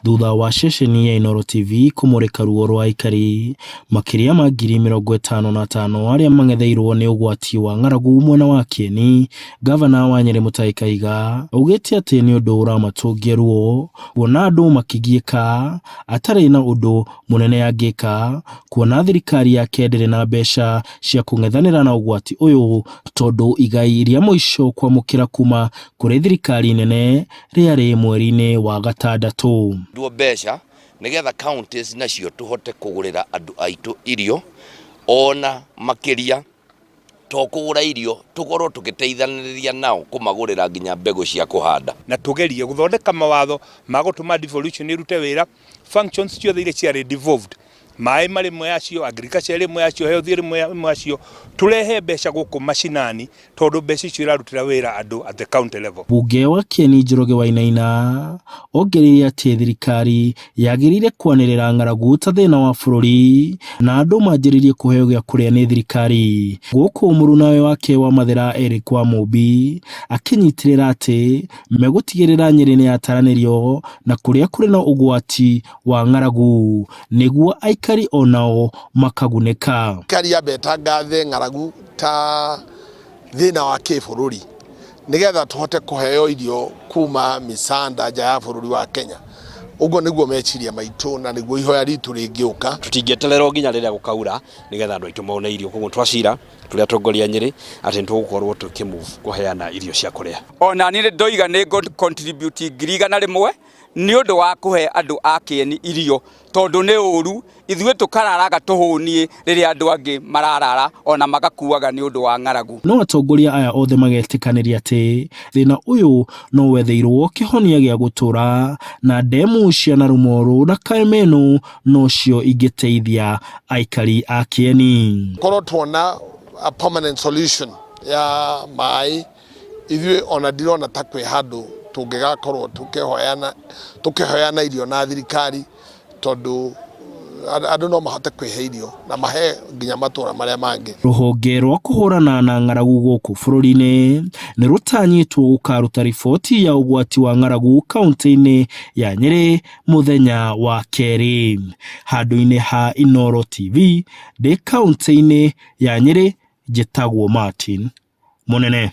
Thutha wa ceceni ya Inooro TV kũmũrĩka ruo rwa aikari makĩria ma 55,000 arĩa mang'etheirwo nĩ ũgwati wa ng'aragu mwena wa Kieni, Ngavana wa Nyĩrĩ Mutahi Kahiga augĩte atĩ nĩ ũndũ ũramatũngia ruo kuona andũ makĩgiĩka atarĩ na ũndũ mũnene angĩka kuona thirikari yake ndĩrĩ na mbeca cia kũng'ethanĩra na ũgwati ũyũ tondũ igai rĩa mũico kwamũkĩra kuma kũrĩ thirikari nene rĩarĩ mweri-inĩ wa gatandatũ. Ndwo mbeca nĩgetha counties nacio tũhote kũgũrĩra andũ aitũ irio ona makĩria to kũgũra irio tũkorwo tũgĩteithanĩrĩria nao kũmagũrĩra nginya mbegũ cia kũhanda. Na tũgerie gũthondeka mawatho ma gũtũma devolution ĩrute wĩra, functions ciothe iria ciarĩ devolved, maĩ marĩ ĩmwe yacio, agriculture ĩrĩ ĩmwe yacio, health ĩrĩ ĩmwe yacio, tũrehe mbeca gũkũ macinani tondũ mbeca icio irarutĩra wĩra andũ at the county level. Mbunge wa Kieni Njoroge Wainaina ongereire atĩ thirikari yagĩrĩire kwanĩrĩra ng'aragu ta thĩna wa bũrũri na andũ manjĩrĩrie kũheo gĩa kũrĩa nĩ thirikari. Gũkũ mũrunawe wake wa Mathĩra Eric Wamũmbi akĩnyitĩrĩra atĩ megũtigĩrĩra Nyĩrĩ nĩ yataranĩrio na kũrĩa kũrĩ na ũgwati wa ng'aragu nĩguo aikari onao makagunĩka. Thirikari yambe ĩtangathe ng'aragu ta thĩna wa kĩbũrũri nĩgetha tũhote kũheo irio kuma mĩcanda nja ya bũrũri wa Kenya. Ũguo nĩguo meciria maitũ na nĩguo ihoya ritũ rĩngĩũka. Tũtingĩeterera o nginya rĩrĩa gũkaura nĩgetha andũ aitũ mone irio, koguo twacira tũrĩ atongoria a Nyĩrĩ atĩ nĩ tũgũkorwo tũkĩ move kũheana irio cia kũrĩa. Ona niĩ ndoiga nĩ ngũ contribute 100,000 nĩ ũndũ wa kũhe andũ a Kĩeni irio tondũ nĩ ũru ithuĩ tũkararaga tũhũniĩ rĩrĩa andũ angĩ mararara ona magakuaga nĩ ũndũ wa ng'aragu. No atongoria aya othe magetĩkanĩria atĩ thĩna ũyũ no wetheirwo kĩhonia gĩa gũtũra na ndemu cia Narumoru na Karemenu nocio ingĩteithia aikari a Kĩeni. Korwo tuona a permanent solution ya maĩ ithuĩ ona ndirona ta kwĩ handũ tũngĩgakorwo tũkĩhoyana tũkĩhoyana irio na thirikari tondũ andũ no mahote kwĩhe irio na mahe nginya matũra marĩa mangĩ. Rũhonge rwa kũhũrana na ng'aragu gũkũ bũrũri-inĩ nĩ rũtanyĩtwo gũkaruta riboti ya ũgwati wa ng'aragu kaunti-inĩ ya Nyĩrĩ mũthenya wa kerĩ. Handũ-inĩ ha Inooro TV ndĩ kaunti-inĩ ya Nyĩrĩ, njĩtagwo Martin Mũnene.